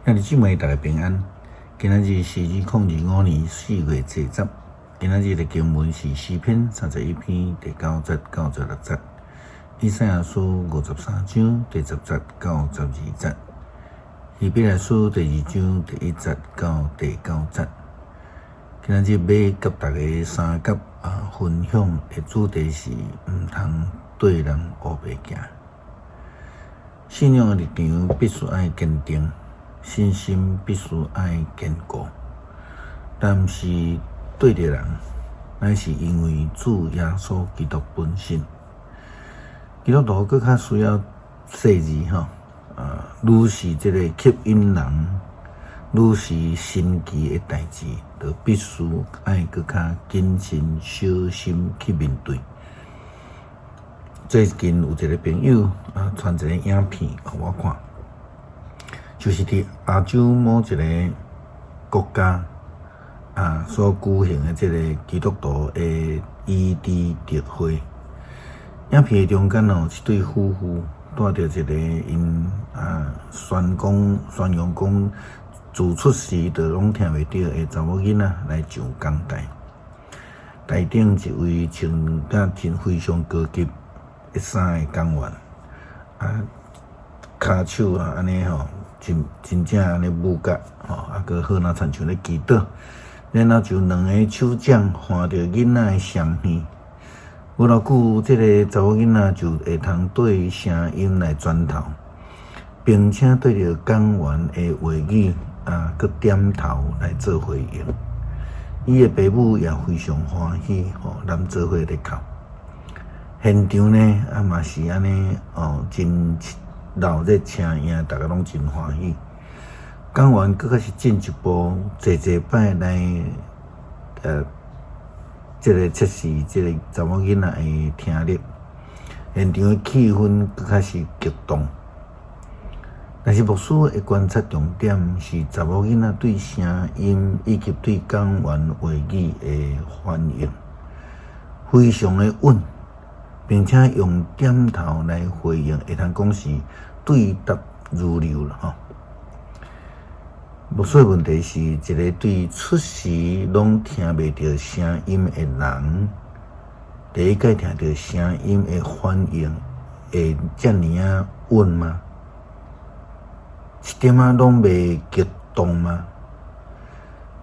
兄弟姊妹，大家平安。今仔日是2025年4月10日。今仔日的經文是詩篇31篇第9節到16節，以賽亞書53章第10節到12節，希伯來書第2章第1節到第9節。今仔日欲佮大家相佮分享的主題是毋通對人烏白行。信仰的立場必須愛堅定，信心必須愛堅固，但毋是對著人，乃是因為主耶穌基督本身。基督徒閣較需要細膩吼，愈是這个吸引人，愈是神奇的代誌，就必須愛閣較謹慎小心去面對。最近有一个朋友傳一个影片予我看，就是佇亞洲某一个國家所舉行的這个基督徒的醫治特會。影片的中間哦，一對夫婦帶著一个𪜶宣揚講自出世就攏聽袂著的查某囡仔來上講臺。台頂一位穿甲真非常高級的衫的講員，跤手按呢吼，真真正按呢舞甲吼，閣好若親像咧祈禱，然後就兩个手掌環著囡仔的雙耳，無偌久，這个查某囡仔就會通對聲音來轉頭，並且對著講員的話語閣點頭來做回應。伊的爸母也非常歡喜吼，攬做伙咧哭。現場呢嘛是按呢哦，真鬧熱聲音，逐个攏真歡喜。講員閣較是進一步，濟濟擺來這个測試這个查某囡仔的聽力，現場的氣氛閣較是激動。但是牧師的觀察重點是查某囡仔對聲音以及對講員話語的反應，非常的穩，並且用點頭來回應，會通講是對答如流啦吼。牧師的問題是一个對出世攏聽袂著聲音的人，第一擺聽著聲音的反應會遮爾仔穩嗎？一點仔攏袂激動嗎？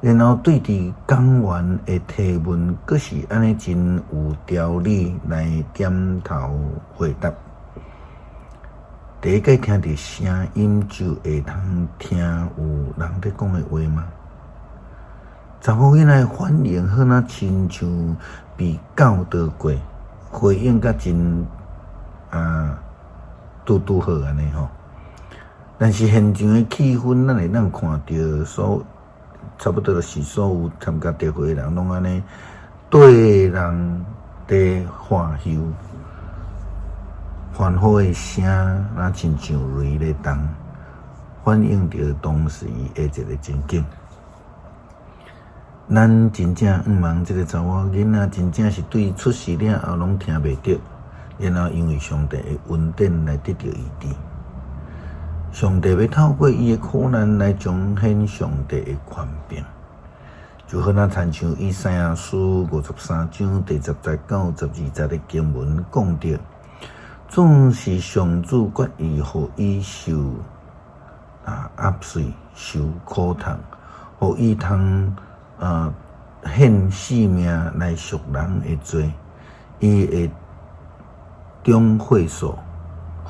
然後對佇講員的提問，閣是按呢真有條理來點頭回答。第一擺聽著聲音就會通聽有人佇講的話嗎？查某囡仔的反應好若親像被教導過，回應甲真拄拄好按呢吼。但是現場的氣氛，咱會當看著所差不多是所有參加特會的人攏按呢對人佇歡喜，歡呼的聲，若親像雷咧動，反映著當時的一个情景。咱真正向望這个查某囡仔，真正是對出世了後攏聽袂著，然後因為上帝的恩典來得著醫治。上帝欲透過伊的苦難來彰顯上帝的權柄，就好若親像以賽亞書53章第10節到12節的經文講著，總是上主決意予伊受壓碎、受苦痛，予伊通獻性命來贖人的罪，伊會中血數、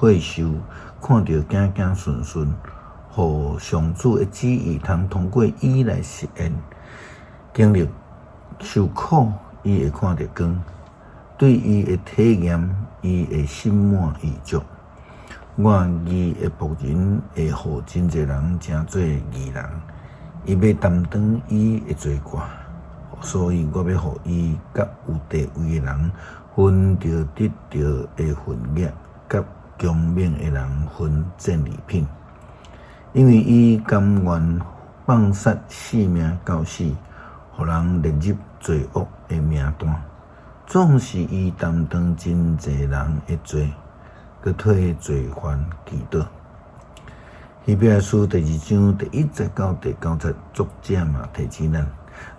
血壽，看著行行順順，予上主的旨意通通過伊來實現。經歷受苦，伊會看著光；對伊的體驗，伊會心滿意足。我義的僕人會予真濟人成做義人，伊欲擔當伊的罪過，所以我欲予伊佮有地位的人分著得著的份額，佮強猛的人分戰利品，因為伊甘願放殺性命到死，予人列入罪惡的名單。總是伊擔當真濟人的罪，閣替罪犯祈禱。希伯來書第二章第一節到第九節，作者嘛提醒咱，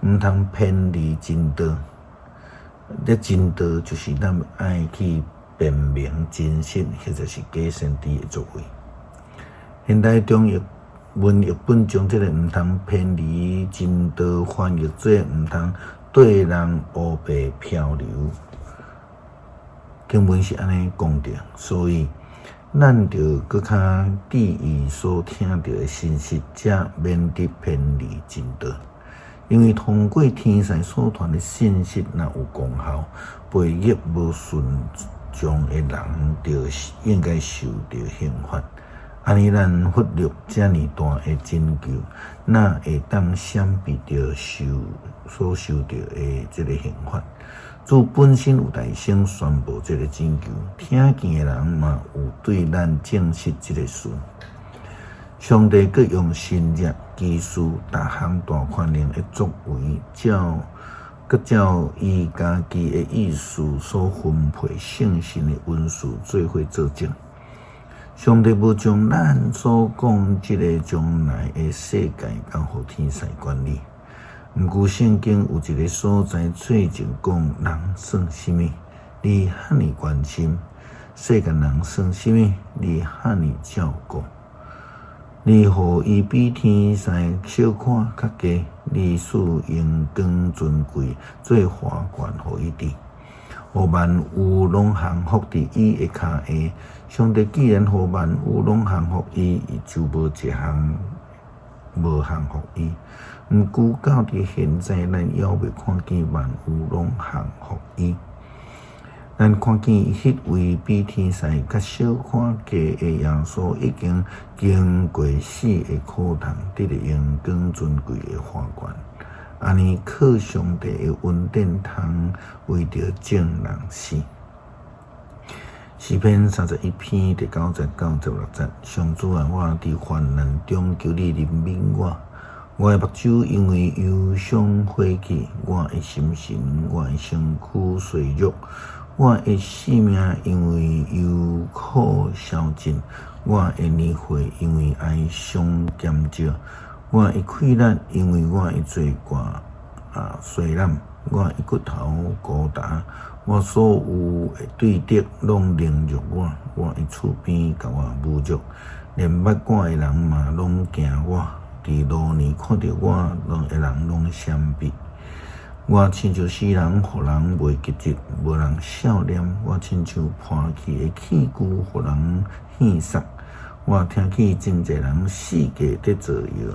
毋通偏離真道。這真道就是咱愛去辨明真實，或者是假先知的作為。現代中譯文譯本將這个毋通偏離真道翻譯做毋通綴人烏白漂流。經文是按呢講著，所以咱著閣較注意所聽著的信息，才免得偏離真道。因為通過天使所傳的信息，若有功效，背逆無順從的人，就應該受著刑罰。按呢，咱忽略遮爾大的拯救，哪會當閃避著受所受著的這个刑罰？主本身有大聲宣布這个拯救，聽見的人嘛有對咱證實這个事。上帝閣用神蹟奇事、逐項大權能的作為，照閣照伊家己的意思所分配聖神的恩賜做伙作證。上帝無將咱所講這个將來的世界交予天使管理。毋過聖經有一个所在揣證講，人算啥物？你遐爾關心？世間人算啥物？你遐爾照顧？你予伊比天使小可較低，你賜榮光尊貴做華冠予伊戴，予萬有攏降服佇伊的跤下。上帝既然予萬有攏降服伊，伊就無一項無降服伊。毋過到佇現在，咱猶未看見萬有攏降服伊。咱看見彼位比天使較小可低的耶穌，已經經過死的苦痛，得著榮光尊貴的華冠。按呢靠上帝的恩典，通為著眾人死。詩篇31篇第九節到16節，上主啊，我佇患難中求你憐憫我。我的目睭因為憂傷花去，我的心神、我的身軀衰弱。我的性命因為憂苦消盡，我的年歲因為哀傷減少，我的氣力因為我的罪過啊衰濫，我的骨頭孤單，我所有的對敵攏凌辱我，我的厝邊共我侮辱，連捌我的人嘛攏驚我，佇老年看著我的人攏閃避。我親像死人，予人袂記得，無人數念；我親像破去的器具，予人戲訕。我聽見真濟人四界佇造謠，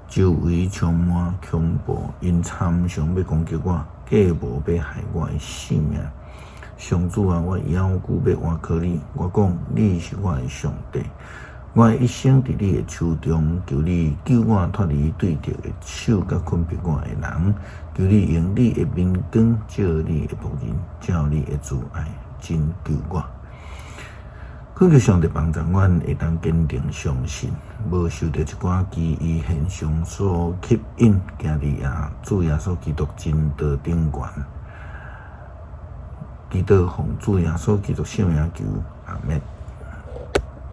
周圍充滿恐怖，𪜶參詳欲攻擊我，計謀欲害我的性命。上主啊，我猶久欲倚靠你，我講你是我的上帝。我的一生佇你的手中，求你救我脫離對敵的手，佮困迫我的人。求你用你的明光照你的僕人，照你的慈愛拯救我。懇求上帝幫助阮會當堅定相信，無受著一寡奇異現象所吸引，行佇主耶穌基督真道頂懸。祈禱奉主耶穌基督聖名求，阿們。